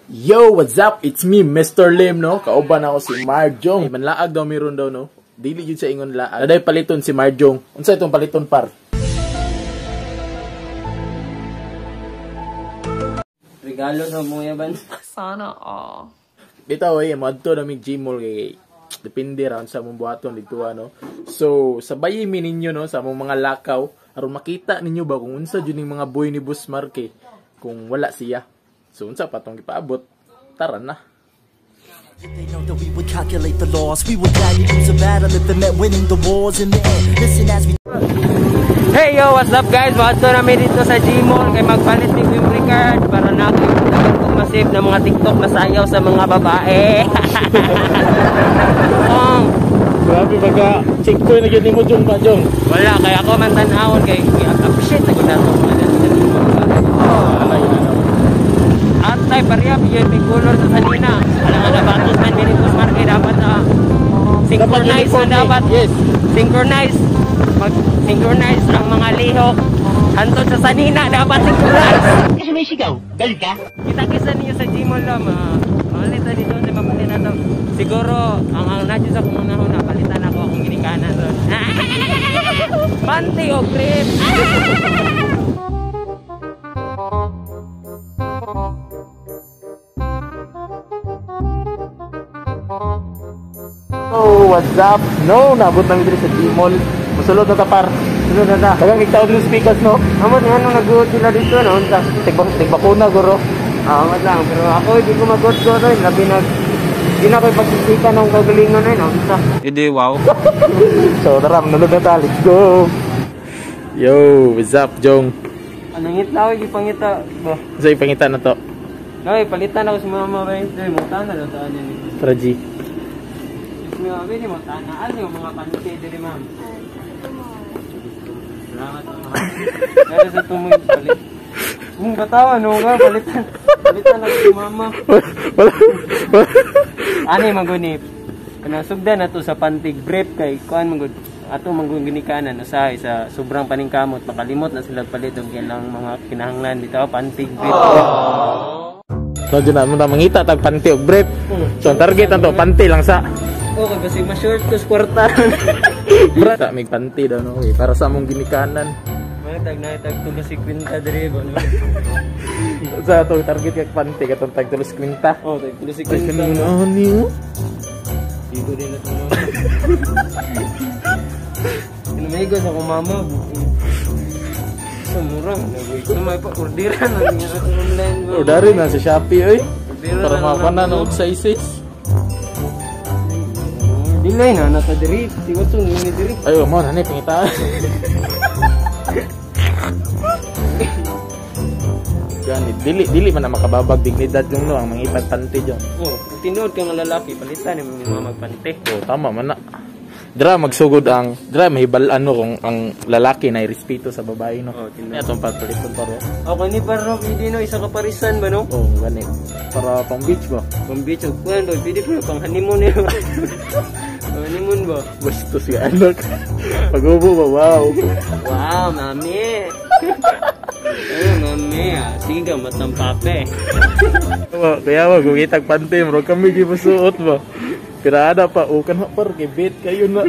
Yo, what's up? It's me, Mr. Lim, no? Kauban ako si Marjong. Ay, manlaag daw meron daw, no? Dili yun sa ingon laag. Aday paliton si Marjong. Unsa itong paliton, par? Regalo sa mga yaban. Sana all. Bitaw eh, moadto na mig Gmall kay depende ra sa among buhaton dito, ano. So, sabayi mi ninyo, no, sa among mga lakaw aron makita ninyo ba kung unsa jud ning mga boy ni Boss Marke kung wala siya. So, unsa pa tong gipaabot? Tara na. They know that we would calculate the laws. We would gladly lose a battle if it meant winning the wars in the end. Listen as we Hey yo, what's up guys? Moadto na mi dito sa Gmall kay magpalit ni memory card para na ako yung dapat kong masave ng mga TikTok na sayaw sa mga babae. Oh, Grabe baga checkpoint na gyud nimo jong ba jong. Wala kay ako man tan-awon kay appreciate na gud nato mga Atay pareha bigyan may color sa sanina. Alam nga nabatos man minipos marke dapat na synchronize na dapat. Yes. Synchronize. Mag-synchronize ang mga lihok. Hantod sa sanina dapat synchronize. Kasi may sigaw. Galit ka? Kita-kisa niyo sa Gmall lang. Malit dito sa mapalit na to. Siguro ang nadyo sa kumunahon na palitan ako akong ginikanan ron. Panty o grip. Oh, what's up? No, nabot namin diri sa Gmall. Musulod na ta par. Sulod na ta. Daghang itaog ng speakers, no? Amot nga nung nag-uot sila dito, no? Unsa? Tigbakuna guro. Ah, amot lang. Pero ako hindi ko mag-uot-uot ron. Labi nag di na ko'y pagsisika ng kagalingon na yun, no? Unsa? Hindi, wow. So tara, manulod na ta. Let's go. Yo, what's up, Jong? Anong ngitla, oy, gipangita ba? Sa ipangita na to. Ay, palitan ako sa mama ba? Ay, mutana lang saan yun. Tara, G. Ma'am, hindi mo tana. Ano yung mga panty diri, ma'am? Salamat, ma'am. Pero sa tumoy palit. Kung katawa, no ka, palitan. Palitan ako si mama. Wala. Ano yung magunip? Kanasugdan na to sa pantig brief kay kuan magud. Ato manggun ginikanan usahay sa sobrang paningkamot makalimot na sila palit og ilang mga kinahanglan dito pantig brief. So dyan na mo mangita tag panty og brief. So ang target ang to panty lang sa. Oh, kasi ma-short ko sa kwarta. Bra, may panty daw no. Okay, para sa among ginikanan. Mga tag na tag tulos 50 diri ba no. Sa atong target kag panty katong tag tulos 50. Oh, tag tulos Ay, 50. kanina niyo. Igo din na to mama. Kinamigo sa akong mama. Sa mura, nagwait. May pa orderan na niya sa online. Orderin na sa Shopee oy. Orderan Para na makuha na na og sizes. Dili na nata diri. Tiwas tong ni diri. Ayo mo na ni pangita. Gani dili man na makababag dignidad yung no ang mangitag panty jong. Oh, kung tinuod ka nga lalaki, palitan ni mga magpante. Oh, tama man na. Dra magsugod ang dra mahibal-an no kung ang lalaki na respeto sa babae no. Oh, tinuod. Atong pagpaliton paro. Oh, kani para pwede no isa ka parisan ba no? Oh, gani. Para pang beach ba? Pang beach og kuan do, pwede pa pang honeymoon eh. Pang honeymoon ba? Bastos ka anak. Pag-ubo ba? Wow. Wow, mami. Ay, mami, ah. Sige ka, matang pape. Kaya ba, gugitag panty, bro. Kami gibusuot ba? Pirada pa, o kan par, kibit kayo na.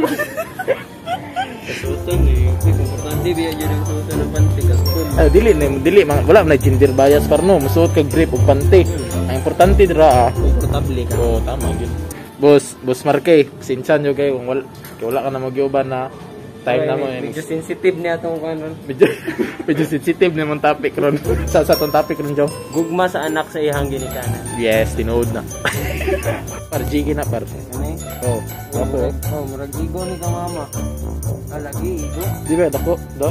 Kasuotan eh. Komportante biya dyan ang suotan ng panty. Kaskul. Ah, dili, na, dili, wala na gender bias par no. Musuot kag grip og panty. Ang importante dira ah. Komportable ka. Oo, tama gyud. Boss, Boss Marke, pasensya nyo kayo kung wala, kay wala ka na mag-iuban na time na mo. Eh. Medyo sensitive niya itong kanon. Medyo sensitive na mong topic ron. Sa tong topic ron, Jong. Gugma sa anak sa iyang ginikanan. Yes, tinuod na. Par G na par. Ano eh? Oh, ako. Oh, murag igo ni ka mama. Ah, lagi igo. Di ba dako? Do.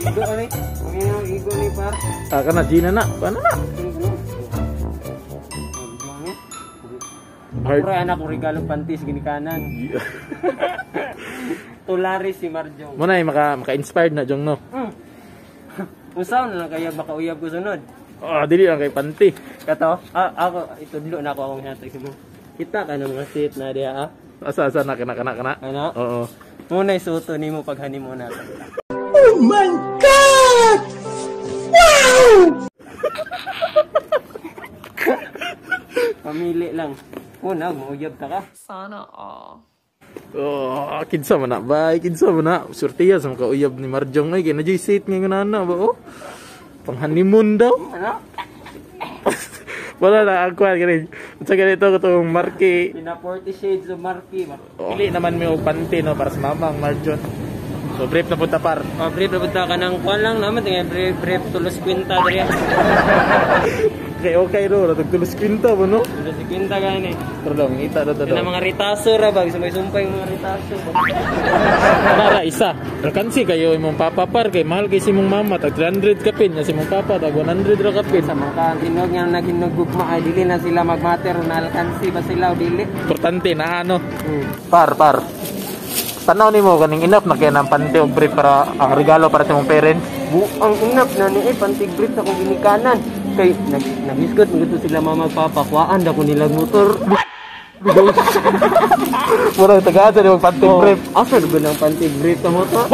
Igo ani. Ang igo ni par. Ah, kana G na na. Paano na? Hard. Pero anak ko regalo panty sa ginikanan. Tularis si Marjong. Mo na maka-inspired na Jong no. Usaw na lang kaya baka uyab ko sunod. Ah, dili lang kay panty. Kato, ah, ako itudlo na ako akong hatag mo. Kita ka ng mga seat na diha ah. Asa asa na kana kana kana. Ano? Oo. Muna isuto nimo pag honeymoon na. Oh my God! Wow! Pamili lang. Una, mauyab ta ka. Sana all. Oh, kinsa man na bay, kinsa man na. Surtiya sa makauyab ni Marjong ay kay na seat ngayon na ba oh. Pang honeymoon daw. Ano? Wala na ang kuan gani. Unsa ganito katong Marky? Pina 40 Shades of Marky ba? Pili naman mi og panty no para sa mamang Marjon. So brief na punta, par. Oh, brief na punta ka ng kuan lang naman tingay brief brief tulos kwinta diri. Okay, okay ro, ratag tulos kwinta ba no? Tulos kwinta gani. Pero daw ngita daw Kana daw. mga ritaso ra ba sumpay-sumpay mga ritaso ba. Para isa. Rakansi kayo imong papa, par, kay mahal kay si imong mama tag 300 kapin nya si imong papa tag 100 ra kapin. Sa mga kaantinog nga naghinog gugma ay dili na sila magmater na alkansi ba sila o dili. Importante na ano. Par, par. Tanaw nimo kaning enough na kay ng panty og brief para ang regalo para sa imong parents. Buang inap na ni eh, pantig brief sa kong ginikanan. Kay nag naghisgot man gud sila mama papa kuhaan da ko nilang motor. Mura tagaan sa imong panty brief. Asa ba ng pantig brief sa motor?